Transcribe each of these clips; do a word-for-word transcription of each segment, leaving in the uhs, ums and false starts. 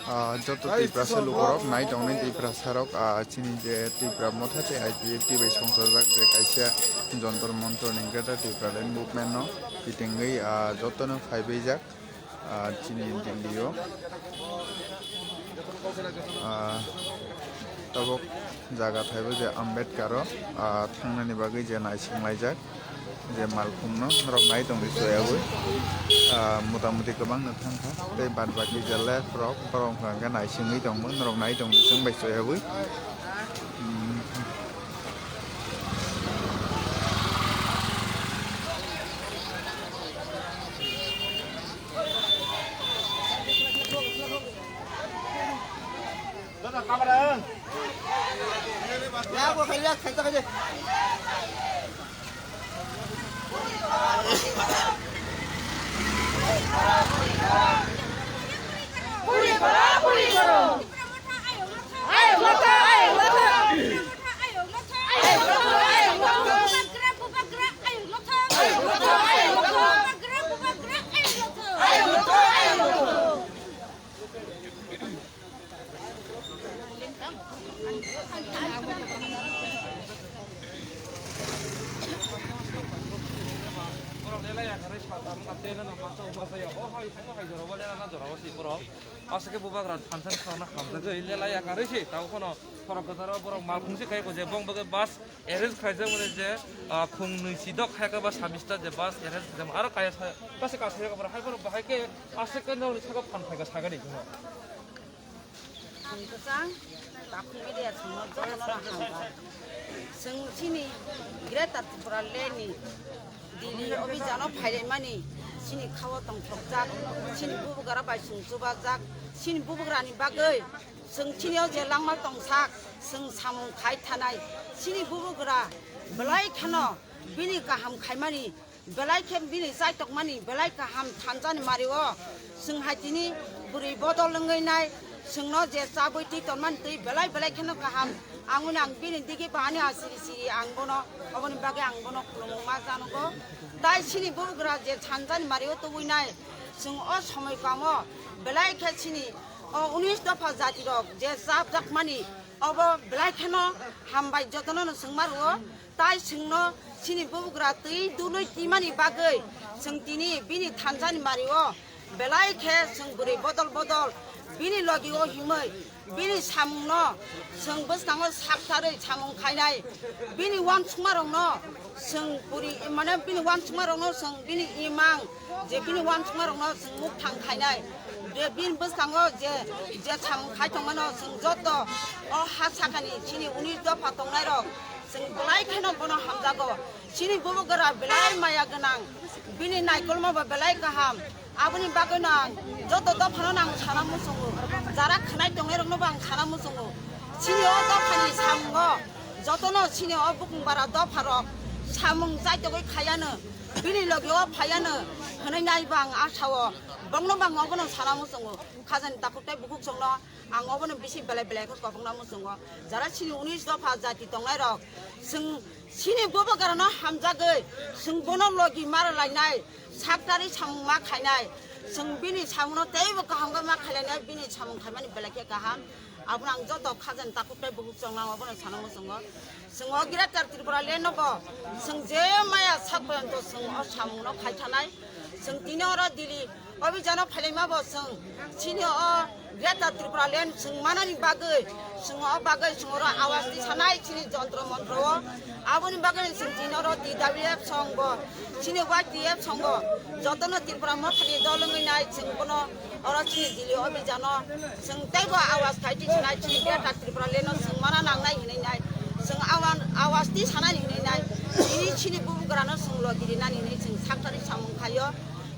Ah, joto Tiprasa lukurok nai tongnai Tiprasarok, ah, chini je Tipra Motha tei I P F T bai songchajak je kaisa Jontor Montor ni Greater Tipraland Movement no kitingwi, ah, jotono phaibaijak, ah, chini Delhi o, ah, tabok jaga phaibo je Ambedkar o, ah, thangnani bagwi je naisinglaijak. Je malkhungno norok nai tongwi soyagwi, ah, motamuti kwbangno thangkha, tei bad baki je left rok borok wngkha hwnkhe naisingwi tongo, norok nai tongwi chwng bai soyagwi. Hmm. Borok lela yakarwi sal tamo ka tei nw nw masa o masa ya. O hai, o hai jora bo lela na jora o si borok. Aswk khe bubagra thansa ni sal no hamjagwi lela yakarwi si. Tabuk phano khorok kwcharo borok malkhung si khai ko je bong bagwi bus arrange khlaijak mani je, ah, khung nwi si dok khai ka ba sabis ta je bus arrange khlaijak aro kaya sa, kasa kasa ya borok hai borok bahai khe aswk khe nokni saka phan phai ka sagani. Ang kwchang, takhuk media chwngno jotono hambai. Chwng chini Greater Tripura Land ni Delhi obhijano phailaimani chini khao tongthokjak, chini bubagra bai chwng chubajak, chini bubagrani bagwi chwng chini o je langma tongsak, chwng samung khai thanai, chini bubagra belai kheno bini kaham khaimani, belai khe bini chaitokmani belai kaham thansa ni mari o. Chwng hai tini bwrwi bodol wngwi nai, chwngno je chabwi twi tonmani twi belai belai kheno kaham. Ang uni ang bini digi bahani asiri siri ang bono, oboni bagwi ang bono khulumung ma janogo. Tai chini bubagra je thansa ni mari o tubui nai, chwng o somoi kamo belai khe chini o unis dopha jati rok je chapjakmani, obo belai kheno hambai jotono no chwng ma rwo. Tai chwngno chini bubagra twi dului twimani bagwi chwng tini bini thansa ni mari o belai khe chwng bwrwi bodol bodol bini logi o himwi bini samungno chwng bwskango saktarwi samung khainai. Bini uansukmarokno chwng puri, mane bini uansukmarokno chwng bini imang je bini uansukmarokno chwng mukthang khainai. Je bini bwskango je, je samung khai tongmano chwng joto o ha sakani chini unis dopha tongnairok chwng belai kheno bono hamjago. Chini bubagra belai maya gwnang, bini naikolma bo belai kaham. Aboni bagwino ang joto dophano no ang sana muchungo, jara khwnai tongnairokno bo ang sana muchungo. Chini o dophani samungo jotono chini o bukung bara dopharok samung chaitogwi khaiano, bini logi o phaiano hwnwi naibo ang asao, bongno bo ang obono sana muchungo. Khajani takhuk tei bukhuk chwngno ang obono bisi belai belai khe kophokna muchungo. Jara chini unis dopha jati tongnairok, chwng chini bubagrano hamjagwi chwng bono logi mara lainai, saktarwi samung ma khainai, chwng bini samungno teibo kaham khe ma khailainai, bini samung khaimani belai khe kaham. Abono ang joto khajani takhuk tei bukhuk chwngno ang obono sana muchungo. Chwng o Greater Tripura Land no bo chwng je maya sak porjonto chwng o samung no khai thanai. Chwng tini oro Delhi obhijano phailaima bo chwng chini o Greater Tripura Land chwng manani bagwi chwng o bagwi chwng oro awas tisanai chini jontro montro o. Aboni bagwi chwng tini oro T W F song bo chini Y T F song bo jotono Tripura mothani dol wngwi nai chwng bono Oro chini Delhi obhijano chwng teibo awas khai twi sanai, chini Greater Tripura Land no chwng mana nangnai hinwi nai. Chwng awan, awas twi sanani hinwi nai. Chini, chini bubagrano chwng logi rinani hinwi chwng sakthari samung khaio.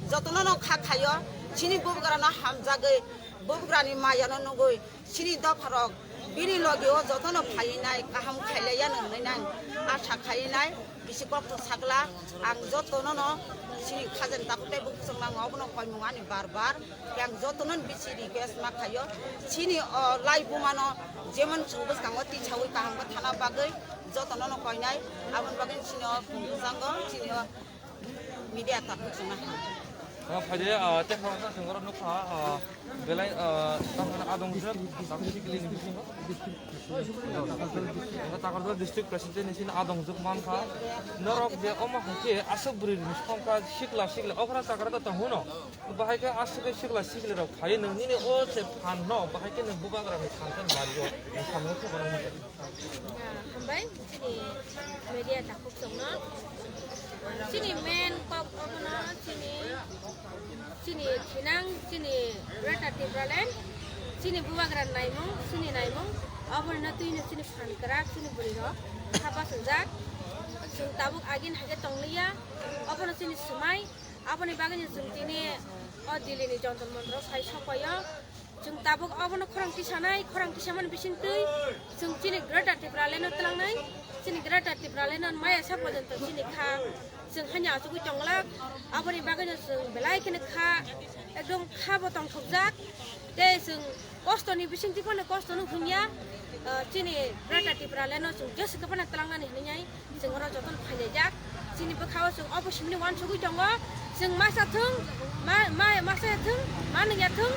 Jotono no kha khaio. Chini bubagrano hamjagwi, bubagrani mayano nugwi, chini dopharok bini logi o jotono phaiwi nai, kaham khailaiya no hinwi nai. Asa khaiwi nai. Bisi kokto sakla, ang jotono no chini khajani takhuk tei bukhuk chwng nango, obono koimung ani bar bar. Ang jotono no bisi request ma khaio, chini o lai bumano jemon chwng bwskango tisaui kaham khe thana bagwi jotono no koinai, aboni bagwi chini o bwskango chini o media takhuk chwng na kha. Ah, phaidi, ah, tei khoroksa chwng oro nukha, ah, belai, ah, tamo adongjak, Takarjala sikli ni bisingo. Takarjala district president ni sini adongjak mankha. Norok je omo hai khe aswk bwrwi rwni songkha sikla sikla okra chakra khe tong hwno. Bahai khe aswk khe sikla sikla rok phai nwng nini o se phan no bahai khe nwng bubagra ni phan khe bari o. Samung khe bono. Ah, hambai, chini media takhuk chwngno. Chini main kok obono chini, chini thinang, chini Greater Tipraland, chini bubagra naimung, chini naimung, obono twino chini phan kwrak, chini bwrwi rok, sapa swngjak. Chwng tabuk agin hai khe tongliya, obono chini swmai, aboni bagwino chwng tini o Delhi ni Jantar Mantar o sai sokpaio. Chwng tabuk obono khorang tisanai, khorang tisamani bisingtwi chwng chini Greater Tipraland no twlangnai, chini Greater Tipraland no maya sa porjonto chini kha chwng haino achugwi tonglak, aboni bagwino chwng belai kheno kha ekdom kha bo tongthokjak, tei chwng kostoni bisingtwi phano kostono hwnya, ah, chini Greater Tipraland no chwng jeswk phano twlangnani hwnwi. Chwng oro jotono phailaijak. Chini bwkhao chwng obo simini uansugwi tongo. Chwng masa thung, ma, ma, masa ya thung, ma nung ya thung,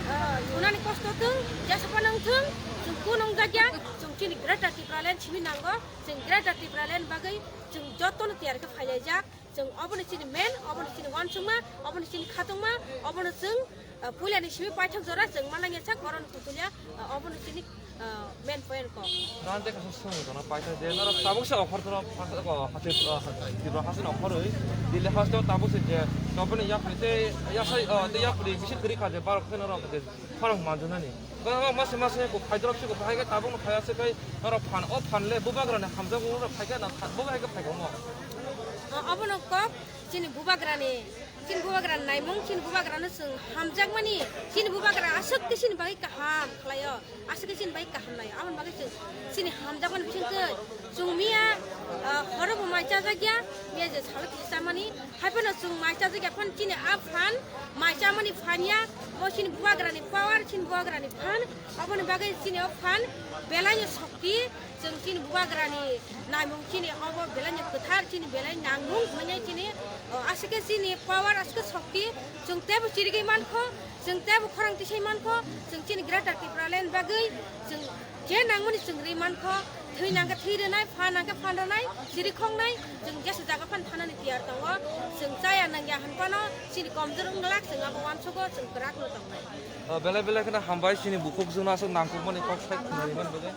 ah, thunani kosto thung, jesa phano wng thung, chwng kunu wngjakya, chwng chini Greater Tipraland simi nango. Chwng Greater Tipraland bagwi chwng jotono tiyar khe phailaijak. Chwng obono chini main, obono chini uansukma, obono chini khatungma, obono chwng Ah, puila ni simi paithak jora chwng ma nangya sak, oro ni phutulia, ah, obo ni sini, ah, main point ko. Nang tei kaisa swngwi tongna paithak je norok tabuk se offer tono, ah, hati, ah, Tripura haste ni offer oi. Delhi haste o tabuk se je, toboni yapri tei yasai, ah, tei yapri bisi kwrwi kha je, barok khe norok je khorang manjwnani. Norok mase mase ko phaidrop se ko phai khe tabuk no phai ase kai norok phan, o phan le bubagra ni hamjak norok phai khe na bubagra khe phai komo. Ah, obo no kok chini bubagra ni Chini bubagra naimung, chini bubagra no chwng hamjakmani, chini bubagra aswk khe chini bagwi kaham khlaio, aswk khe chini bagwi kaham naio. Aboni bagwi chwng chini hamjakmani bisingtwi chwng miya, ah, horo bo mai chajakya, miya je salo kisa chamani, hai phano chwng mai chajakya phano chini a phan, mai chamani phan ya, bo chini bubagra ni power, chini bubagra ni phan, aboni bagwi chini o phan belai no sokti. Chwng chini bubagrani naimung chini obo belai ni kwthar, chini belai nangmung hwnwi chini, o, aswk khe chini power, aswk khe shokti, chwng teibo chirigwi mankho, chwng teibo khorang tisai mankho, chwng chini Greater Tipraland bagwi chwng je nangmani chwng rwi mankho, thwi nangkhe thwi rwnai, phan nangkhe phan rwnai, chiri khoknai, chwng jesa jaga phan thanani tiyar tongo, chwng chaya nangya hwn phano chini komjwk wng glak, chwng abo uansugo, chwng kwrak no tongnai. O, belai belai kheno hambai, chini bukhuk jwngno aswk nangkukmani kok sai khwnarwi man bagwi.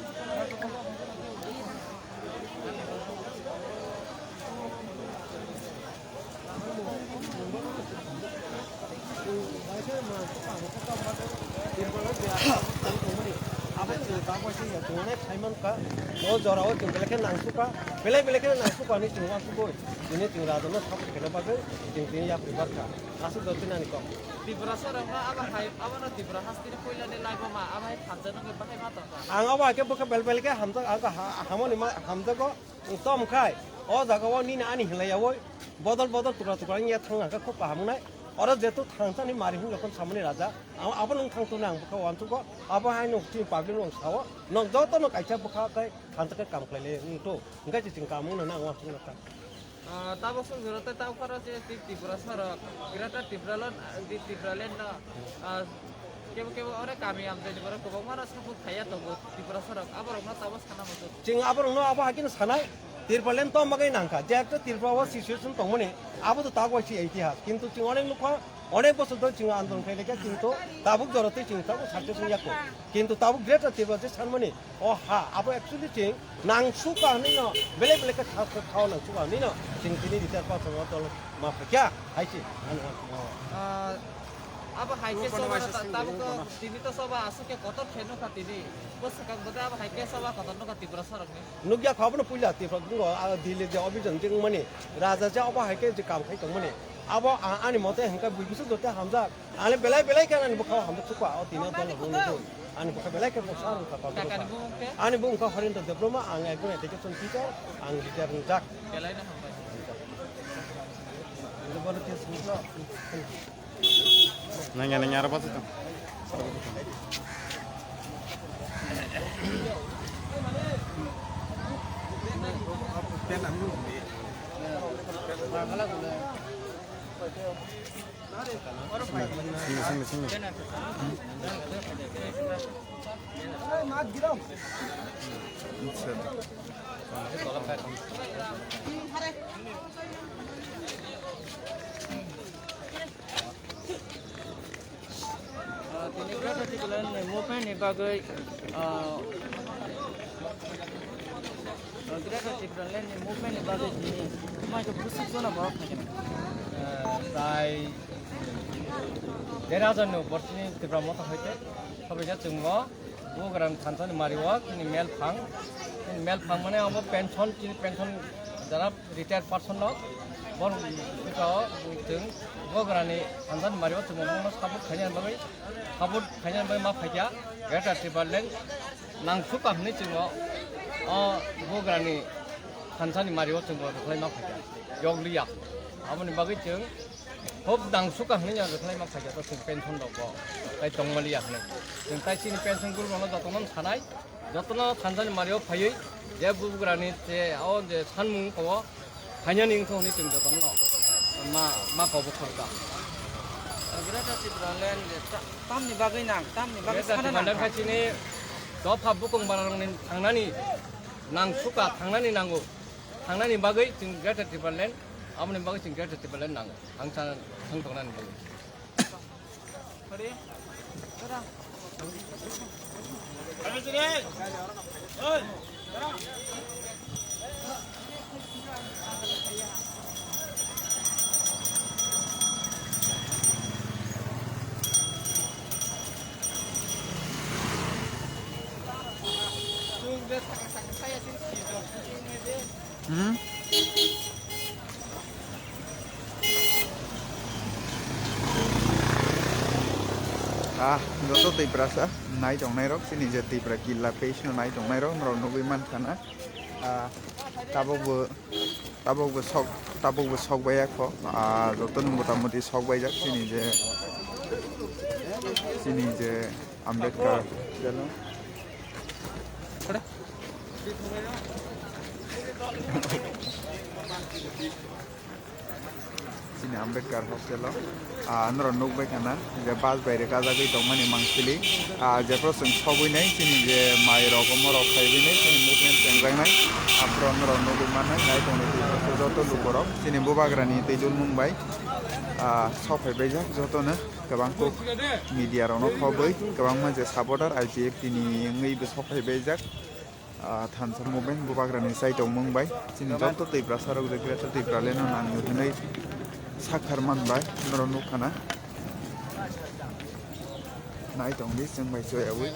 Abo chwng tabuk se ya, chwng onek sai mankha, o jorao chwng belai khe nangsukha, belai belai khe nangsukha hinwi chwng uansukwi, tini chwng rajakno support khaina bagwi chwng tini yapri barkha. Aswk jotoni ani kok. Tiprasa rokno abo hai, abono Tripura hasteni puilani laibuma, abo hai thansa nungwi bahai ma tongkha. Ang abo hai khe bwkha bel bel khe hamjak, ang ha-, hamoni ma hamjago, tom khai, o jaga o nini ani hinlai yaui, bodol bodol tukra tukra wngya thang nang khe khub kaham wngnai. Oro jetu thangsani mari hwnwi jokhon samani raja, ang abo nwng thang tongni ang bwkha uansukgo, abo hai nwng chini public nwng sao, nwng jotono kaisa bwkha khe thansa khe kam khlai lai wng tong, hwnkhe se chwng kam wngna nang uansukna kha. Ah, tabuk song jora tei tabuk pharo je Tri-, Tripura sorok, Greater Tipraland, ah, di Tipraland no, ah, kebo kebo ore kami amchaini borok kwbangma no support khaiya tongo Tripura sorok, aborok no tabuk sana muchung. Chwng aborok no abo hai kheno sanai, Tipraland to bagwi nangkha, je ekta Tripura o situation tongmani, abo to tabuk waisa itihas, kintu chwng onek nukha, onek bosor dhori chwng andolon khlai laikha, kintu tabuk jora twi chwng tabuk success wngya kho, kintu tabuk Greater Tripura je sanmani, o ha, abo actually chwng nangsukha hinwi no, belai belai khe kha, kha, khao nangsukha hinwi no, chwng tini rita kosongo dol ma phaikha, hai se, ano, ano. Ah, abo hai khe soba ta-, tabuk tini to soba aswk khe kotor khe nukha tini. Bo swkang bo tei abo hai khe soba kotor nukha Tripura sorokni. Nukya kha abono puila Tripura bungo, ah, Delhi je obijan je wngmani, raja je abo hai khe je kam khai tongmani. Abo a-, ani mote hwnkhe bui bwswk joto hamjak. Ani belai belai khe ani bwkhao hamjak sukha, o tini o dol rok nukgo. Ani bwkha belai khe bwsa wngkha Padma Rupha. Ani bumung khe? Ani bumung khe Horendra Debbarma, ang ekjon education teacher, ang retire wngjak. Belai no hambai. Nangya, nangya, aro bachai tong. Sini, sini, sini. Ah, tini Greater Tipraland ni movement ni bagwi, ah, Greater Tipraland ni movement ni bagwi tini mai khe bwswk jona borok phaikha. Ah, tai dera hajar ni upor chini Tipra Motha hoite sobaijak chwngbo Bubagrani thansa ni mari o chini mel phang, chini mel phang mane abo pension, chini pension jara retired person no bor bwsao chwng Bubagrani thansa ni mari o chwng no support khaina bagwi, support khaina bagwi ma phaikha Greater Tipraland nang sukha hwnwi chwng o Bubagrani thansa ni mari o chwng bo rwkhlai ma phaikha, yokliya. Aboni bagwi chwng Hop dang suka hwnwi ya rwkhlai ma phaikha to chwng pension rok bo tai tongmaliya hwnwi. Chwng tai chini pension group rokno jotono sanai, jotono thansa ni mari o phaiwi je Bubagrani je o je sanmung ko phainani wngkha hwnwi chwng jotono ma, ma kobo khorka. Greater Tipraland je ta-, tamni bagwi nang, tamni bagwi Greater sana nang Tipraland kha. Kha chini dopha bukung bara rokni thangnani nang suka thangnani nango. Thangnani bagwi chwng Greater Tipraland, aboni bagwi chwng Greater Tipraland nango. Thang sana, thang tongnani bagwi. Hmm? Ah, joto Tiprasa nai tongnai rok, chini je Tipra Killa page no nai tongnai rok, norok nugwi mankha na. Ah, tabuk bo, tabuk bo sok, tabuk bo sok bai ya kho. Ah, joto no mota moti sok bai jak, chini je, chini je Ambedkar. Chini Ambedkar hostel o, ah, norok nukbai khana je bus bai rwkajagwi tongmani mangsili, ah, jephru chwng sogwi nai chini je mai rok omo rok khaiwi nai chini movement chengjaknai, aphuru norok nugwi mannai nai tongwi joto lukurok chini Bubagrani twijlmung bai, ah, sok phaibaijak jotono. Kwbang kuk media rokno khobwi kwbangma je supporter I P F T ni wngwi bo sok phaibaijak. Ah, thansa movement Bubagrani chaitokmung bai chini joto Tiprasa rok je Greater Tipraland no nangwi hwnwi sakhar man bai norok nukha na. Nai tongdi chwng bai choyawi.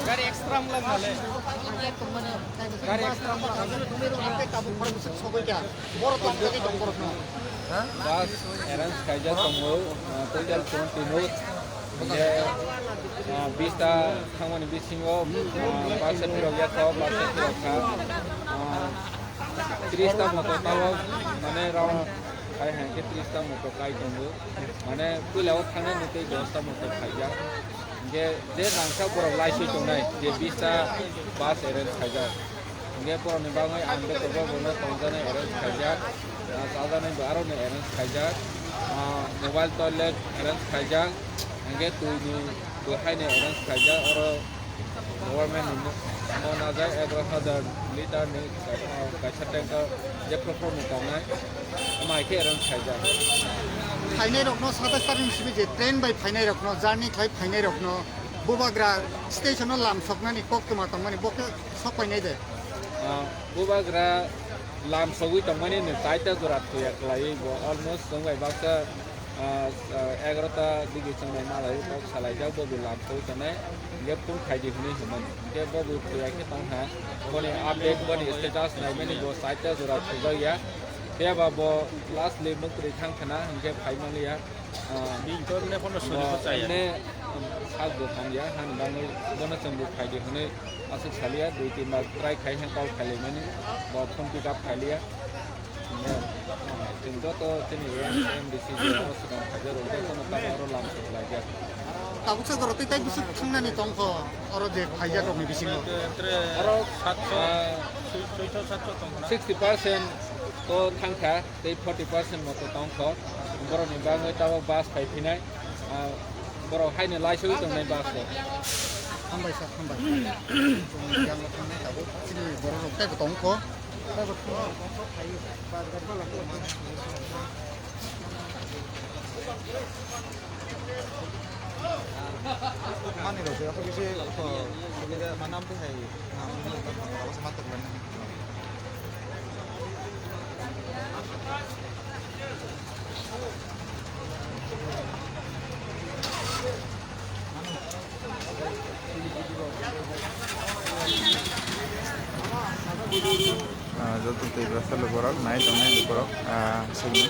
Gari extra mla male. Gari extra mla. Bus arrange kaijak tongo, ah, total twenty no. Hingke, ah, bis ta thangmani bisingo, ah, baksa phirok ya kha, baksa phirok kha. Ah, Tris ta motor tabok, mane round khai hai khe tris ta motor kai tongo. Mane puila o thangnai ni tei dos ta motor khaijak. Hingke je nangkha borok laisui tongnai je bis ta bus arrange khaijak. Hingke borokni bagwi ang beke bo bono tongjaknai arrange khaijak. Ah, chajaknai bo aroni arrange khaijak. Ah, mobile toilet arrange khaijak. Hingke twi ni, twi hai ni arrange khaijak. Oro government ni mo, mo najak egaroh hajar liter ni kaisa, kaisa tanker je phoro phoro ni tongnai. Mai khe arrange khaijak. Phainai rokno satais tarik ni simi je train bai phainai rokno, journey khlai phainai rokno, Bubagra station o lam soknani koktwma tongmani, bo khe sok painai de? Ah, Bubagra lam sogwi tongmani no chaita jora thuya khlaiwi bo almost chwng bai baksa, ah, ah, egaroh ta digi chwng bai malai kok salaijak, bo bo lam sogwi tongnai, hingke phone khaidi hwnwi hwnmani. Hingke bo bo thuya khe tongkha, boni update, boni status naimani bo chaita jora thujakya. Phiya ba bo lastly mwkhwtwi thang khna, hingke phai manliya. Ah, Bini to emne bono suri bo, ko chaya. Emne, um, sak bo hamya, hani bagwi bono chwng bo phaidi hwnwi aswk saliya, dui tin bar try khai khe call khailaimani, bo phone pick up khailiya. Emne, ah, chwng joto chini M D C je oro swkang phaijak rok, jotono tamo oro lam suk laijak. Tabuksa jora tei tai bwswk thangnani tongkho, oro je phaijak rokni bisingo? Oro, ah, sixty percent to thangkha. Tei forty percent moto tongkho, borokni bagwi tabok bus phai phinai, ah, borok haino laisogwi tongnai bus rok. Hambai sir, hambai. Chwng yango thangnai tabuk chini borok rok teibo tongkho. Mani rok je, ako bisi, ako, subida manam tu hai, ah, manam tu hai. Ah, joto Tiprasa lukurok nai tongnai lukurok, ah, sini.